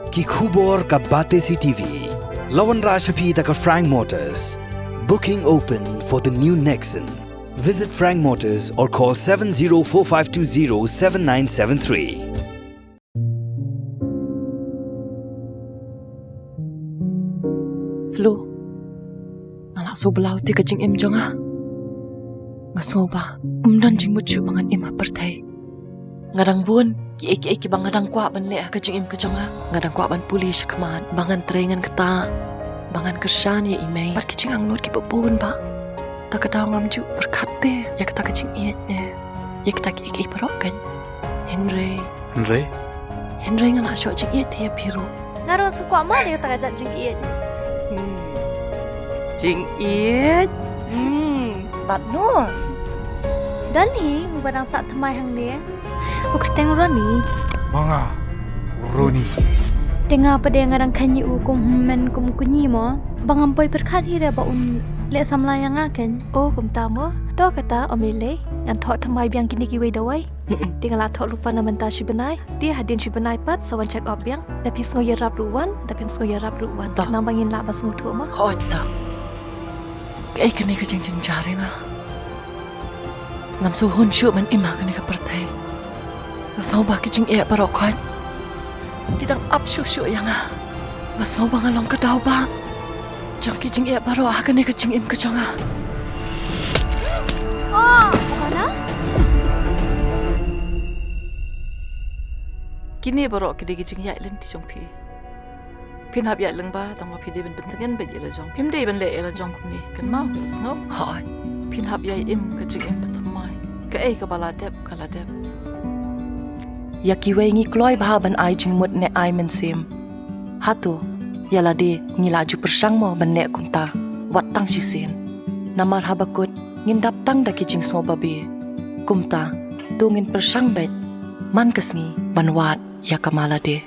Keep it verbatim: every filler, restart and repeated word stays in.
Ki khubor ka Batesi T V. La wanrah sha phi da ka Frank Motors. Booking open for the new Nexon. Visit Frank Motors or call seven zero four five two zero seven nine seven three. Flo, nga la sngewbha ïa ka jingim jong nga. Nga sngew ba ym don jingmut shuh ba ngan im ha pyrthei. Nga dang bun kiei kiei kiba nga dang kwah ban leh ha ka jingim ka jong nga. Nga dang kwah ban pule shakhmat ba ngan trei ngan ktah, ba ngan kyrshan ïa i mei bad ki jingangnud kiba bun ba ta ka daw ngam ju pyrkhat te ïa kata ka jingïeit ne ïa kita kiei kiei baroh kan. Hynrei Hynrei? Hynrei nga la shoh jingïeit te ïa phi ruh. Nga ruh sngewkwah ma ïa kata ka jingïeit. Hmm. Jingïeit? Hmm. Bad no? Don hi uba dang sah thymmai hangne. U kyrteng Ronnie. Ma nga Ronnie. Te nga pat de nga dang khein ïa u kum hynmen kum u kñi mo. Ba ngam poi pyrkhat hi re ba un leh samla ïa nga kan. O kumta mo. To kata ym lei lei. Ngan thoh thymmai biang kine kiwei dawai. Te nga la thoh lypa na mynta shi bnai. Te hadien shi bnai pat sa wan check up biang. Da phi sngew ïarap ruh wan, da phim sngew ïarap ruh wan. Khnang ba ngin lah ban sngewthuh mo. Hooid ta. Kaei kane ka jingjynjar ïa nga. Ngam sngewhun shuh ban im ha kane ka pyrthei. Nga sngew ba ki jingeh baroh khoit ki dang ap shuh shuh ïa nga. Nga sngew ba nga long ka daw ba jong ki jingeh baroh ha kane ka jingim ka jong nga. Oh, Hana? Kine baroh ki dei ki jingïaid lynti jong phi. Phin hap ïaid lyngba tang ba phi dei ban pyntngen beit ïa la jong. Phim dei ban leh ïa la jong kumne. Kynmaw ïa u sngew. Hooid. Phin hap ïai im ka jingim ba thymmai. Kaei kaba la dep ka la dep. Ïa kiwei ngi kloi bha ban ai jingmut ne ai mynsiem. Hato ïa lade ngi la ju pyrshang mo ban leh kumta? Wat tang shisien. Namar haba kut ngin dap tang da ki jingsngew babe. Kumta to ngin pyrshang beit man ka sngi ban wad ïa ka ma lade.